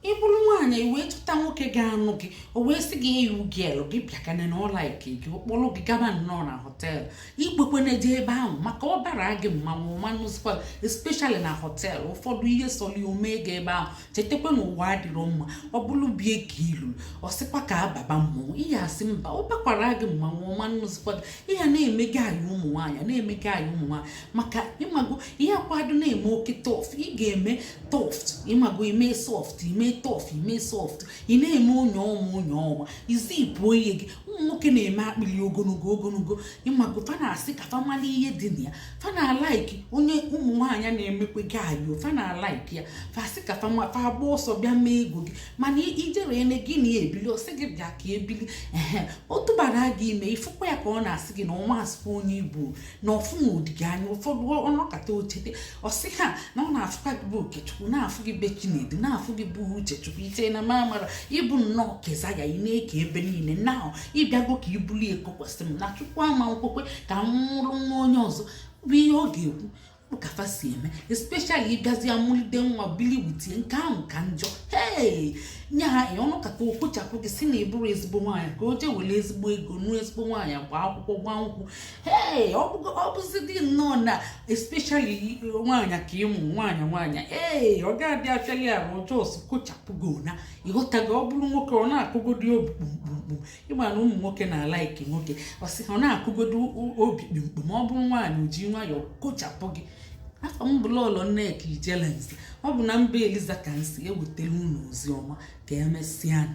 Ị bụrụ nwaanyị wee chọta nwoke ga-anụ gị, o wee sị gị, "Eyu girl, gị bịakana," na ọ like gị, kpọrọ gị gaba nnọọ na hotel, ikwekwana je ebe ahụ, maka ọ bara gị mmanwụ manụzikwa, especially na hotel. Ụfọdụ ihe sọli ome gị ebe ahụ. Chetakwa na ụwa adịrọ mma. Ọ bụrụ bie ka iluru, ọ sịkwa ka ababa mmọnwụ, ihe asị mba, ọ bakwara gị mmanwụ ọmanụzikwa gị. Ihe na-eme gị anyị ụmụ nwaanyị, na-eme gị anyị ụmụ nwaanyị, maka ịmago ihe akwado na-eme oke tough. Ị ga-eme tough, ịmago, ime soft, ime tough, ime soft, ị na-eme onye ọma, onye ọma, izipụ ihe gị. Ụmụ nwoke na-eme akpịrị ogologo ogologo, ịmago, fa na-asị ka fa mara ihe dị na ya. Fa na-alike onye ụmụ nwaanyị na-emekwe gị ayo, fa na-alike ya. Fa sị ka fa agba ọsọ bịa mee ego gị. Mana ijere ene gị na ya ebili, ọsị gị bịa ka ebili. Ehe, ọ tụbara gị ime, ịfụkwa ya ka ọ na-asị gị na ọnwa asịkwa onye ibu na ọfụ na odiga anya. Ụfọdụ ọnọkata ochete, ọsị ha na ọ na-afụkwa gị bụ Okechukwu, na-afụ gị be Chinedu, na-afụ gị bụ Uchechukwu. Ite na mamara ịbụ nnọọ keza ya, ị na-eke ebe niile na ịbịago ka ibuli eko kwesịrị m na Chukwu ama nkwekwe ka m mụrụ nwa onye ọzọ. Bụ ihe ọ ga-ekwu bụ ka fa si eme, especially ịbịazi amụlite nwa bili wutie nke ahụ ka njọ. Hei, nye ha ọnụkata okpochapụ gị, si na ịbụrụ ezigbo nwaanyị, ka o jee were ezigbo ego nụ ezigbo nwaanyị, gbaa akwụkwọ, gbaa nkwụ. Hei, ọ bụzi dị nnọọ na especially nwaanyị ka ịmụ nwaanyị nwaanyị, ee, ọ ga-adị afịali arụ ọjọọ si kochapụ gị ona. Ịghọtago? Ọ bụrụ nwoke, ọ na-akụgodi obi kpumkpumkpum. Ịma na ụmụ nwoke na-alike nwoke, ọ sị ọ na-akụgodo obi kpumkpum. Ọ bụrụ nwaanyị, o ji nwayọọ kochapụ gị. Afọ m bụ Lọlọ Nneka Ijelenze. Ọ bụ na mba Eliza ka m si ewetara unu ozi ọma. Ka emesịa.